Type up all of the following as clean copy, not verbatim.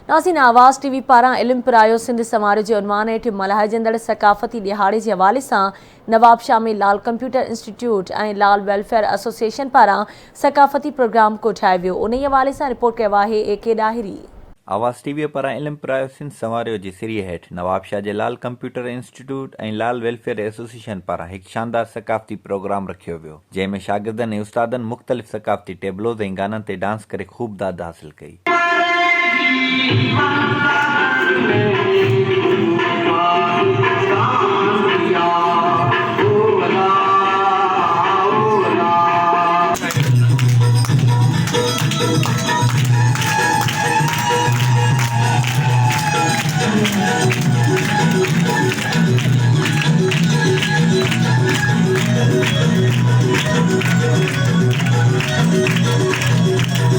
ناظرين آواز ٽي وي پاران علم پرايو سنڌ سنواريو جي عنوان هيٺ ملهائجندڙ ثقافتي ڏهاڙي جي حوالي سان Nawabshah ۾ Lal computer institute ۽ Lal welfare association پاران ثقافتي پروگرام ڪوٺايو ويو انهي حوالي سان رپورٽ ڪيو آهي اي ڪي ڏاهري. آواز ٽي وي پاران علم پرايو سنڌ سنواريو جي سري هيٺ نوابشاهه جي Lal computer institute ۽ Lal welfare association پاران هڪ شاندار ثقافتي پروگرام رکيو ويو جنهن ۾ شاگردن ۽ استادن مختلف ثقافتي ٽيبلوز ۽ گانن تي ڊانس ڪري خوب داد حاصل ڪئي.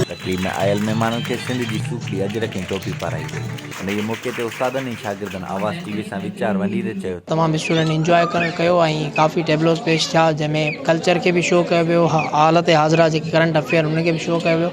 تقريب ۾ آيل مهمانن کي سنڌ جي سوکڙي اجرڪ ۽ ٽوپي پارائي وئي. انهيء موقعي تي استادن ۽ شاگردن آواز ٽي وي سان ويچار ونڊيندي چيو ته. تمام اسٽوڊنٽ انجواء ڪيو ۽ ڪافي ٽيبلوز پيش ٿيا جنهن ۾ ڪلچر کي به شو ڪيو ويو حالت حاضره جيڪي ڪرنٽ افيئر انهن کي به شو ڪيو ويو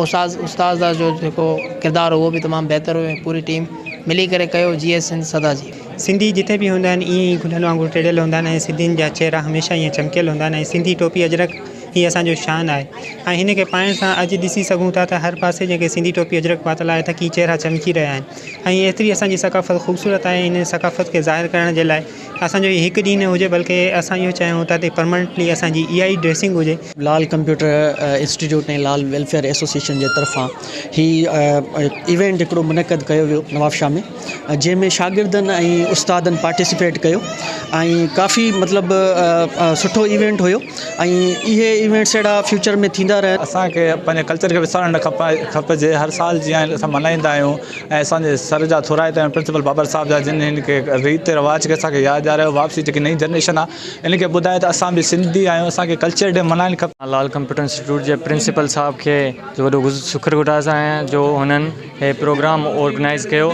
استاد استاد جو جيڪو ڪردار هو اهو به تمام بهتر هيو ۽ پوري ٽيم ملي ڪري ڪيو جيئي سنڌ سدا جي. سنڌي جتي به هوندا آهن ائين ئي گلن وانگر ٽڙيل هوندا آهن ۽ سنڌين جا چهرا هميشه ائين چمڪيل هوندا آهن ۽ سنڌي ٽوپي اجرڪ هي اسان جو شان آهي ۽ هن کي پائڻ سان اڄ ڏسي سگهون ٿا ته هر پاسي جيڪي سنڌي ٽوپي اجرڪ پاتل آهي ته ڪي چهرا چمڪي رهيا آهن ۽ ايتري اسان جي ثقافت خوبصورت آهي ان ثقافت کي ظاهر ڪرڻ جي لاء اسان جو هي هڪ ڏينهن نه هجي بلڪه اسان اهو چاهيون ٿا ته پرمننٽلي اسان جي اها ئي ڊريسنگ هجي. Lal computer institute ۽ Lal welfare association جي طرفان هي ايونٽ هڪڙو منعقد ڪيو ويو نوابشاهه ۾ جنهن ۾ شاگردن ۽ استادن پارٽيسپيٽ ڪيو ۽ ڪافي مطلب سٺو ايونٽ هيو ۽ اهي ايونٽس اهڙا فيوچر ۾ ٿيندا رهن. اسان کي پنهنجي ڪلچر کي وسارڻ نه کپجي هر سال جيئن اسان ملهائيندا آهيون ۽ اسان جي سر جا ٿورائتا آهيون پرنسپل بابر صاحب جا جن هن کي ريت رواج کي اسان کي ياد ڏياريو واپسي جيڪي نئين جنريشن آهي ان کي ٻڌايو ته اسان به سنڌي آهيون اسان کي ڪلچر ڊي ملهائڻ کپي. لال ڪمپيوٽر انسٽيٽيوٽ جي پرنسپل صاحب کي وڏو شڪر گذار آهيان جو هنن هي پروگرام آرگنائيز ڪيو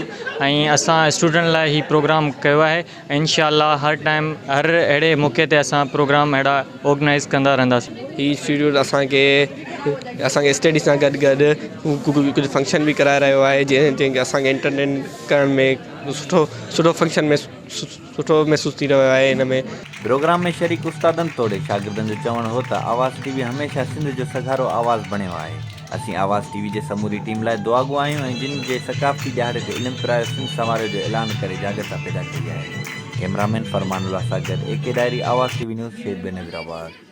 ۽ اسان اسٽوڊنٽ لاء هي پروگرام ڪيو آهي ۽ انشاء الله هر ٽائيم هر اهڙي موقعي تي اسان پروگرام اهڙا آرگنائيز ڪندا رهنداسين. هي انسٽيٽيوٽ اسان کي اسان کي اسٽڊي سان گڏ گڏ ڪجهه فنڪشن به ڪرائي رهيو آهي جنهن کي اسان کي انٽرٽين ڪرڻ ۾ سٺو سٺو فنڪشن ۾ سٺو محسوس ٿي رهيو آهي ان ۾. پروگرام ۾ شريڪ استادن توڙي شاگردن جو چوڻ هو ته آواز ٽي وي هميشه سنڌ جو سگهارو آواز بڻيو آهي، اسين آواز ٽي وي جي سموري ٽيم لاء دعاگو آهيون ۽ جن جي ثقافتي ڏهاڙي تي علم پرايو سنڌ سنواريو جو اعلان ڪري جاڳرتا پيدا ڪئي آهي. ڪئميرا مين فرمان الله سان گڏ اي ڪي ڏاهري آواز ٽي وي نيوز شهيد بينظير آباد.